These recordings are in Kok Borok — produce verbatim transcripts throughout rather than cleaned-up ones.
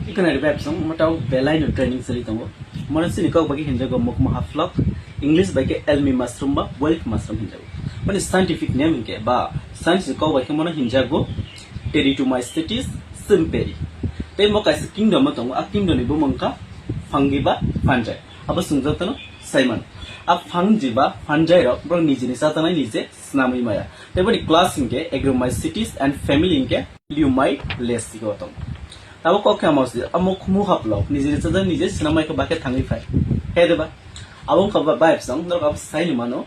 Ikhwnairok bai bwswng mwtao belai no training choli tongo. Mono chini kok bai khe hinjago mukma haplok, English bai khe elmi mushroom ba wild mushroom hinjago. Mani scientific name hinkhe ba science ni kok bai khe mono hinjago Territomycetes simperi. Tei mo kaisa kingdom o tongo, a kingdom ni bumung kha fungi ba fungi. Abo chwng jotono sai mano. A fungi ba fungi rok borok nijini chajaknai nije swnamwi maya. Tei boni class hinkhe Agromycetes and family hinkhe Legumillaceae o tongo. Tabuk kok khe amo se, a mukmu haplok, nijini chajak nije swnam mai khe bakhe thangwi phai. He de ba? Abo wngkha ba bai bwswng, norok abo sai ni mano.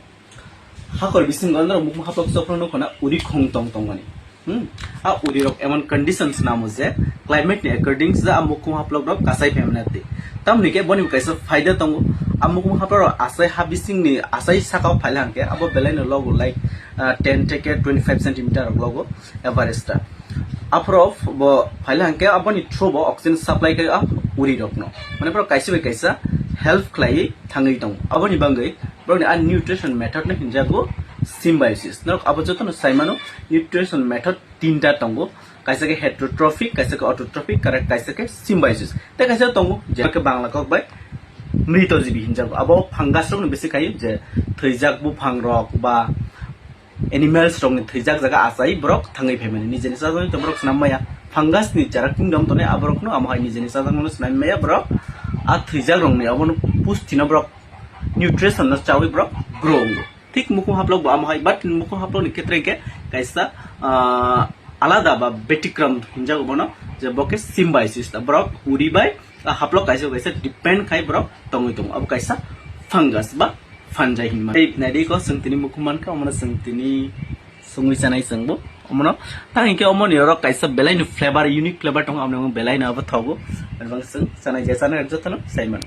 Hakor bisingo norok mukmu haplok chopra nukho na uri khong tong tongmani. Hmm? A uri rok emon condition swnamo je climate ni according se a mukmu haplok rok kasai phaimani twi. Tamoni khe boni kaisa phaida tongo. A mukmu haplok rok asai ha bisingni asai sakao phaila hwnkhe abo belai no logo like, ah, ten theke twenty five centimeter rok logo average ta. Aphuru bo phaila hwnkhe aboni through bo oxygen supply khai a uri rokno. Mane borok kaisa bai kaisa help khlaiwi thangwi tongo. Aboni bagwi borokni a nutrition method no hinjago symbiosis. Norok abo jotono sai mano, nutrition method tinta tongo. Kaisa khe heterotrophic, kaisa khe autotrophic, kare-, kaisa khe symbiosis. Tei kaisa tongo, je khe Bangla kok bai mrito jibi hinjago. Abo fungus rokno bisi khaio, je thwijak buphang rok ba animals rokni thwijak jaga achai borok thangwi phaimani. Nijeni chajaknai to borok swnam maya. Fungus ni jara kingdom tongnai, aborokno amo hai nijeni chajaknai swnam maya borok. A thwijak rokni abono pusti no borok nutrition no chawi borok grow wngo. Thik mukung haplok bo amo hai, but mukung haplok ni khetre hinkhe kaisa, ah, alada ba betikram hinjago bono, je bo khe symbiosis ta borok uri bai a haplok kaisa kaisa depend khai borok tongwi tongo. Abo kaisa fungus ba fungi hinma. Tei naidi ko chwng tini mukung mankha, omono chwng tini sungwi chanai chwngbo. Omono tang hinkhe omoni oro kaisa belai ni flavor, unique flavor tongo, amoni belai no abo thogo. Ani bagwi chwng chanai je chanai jotono sai mano.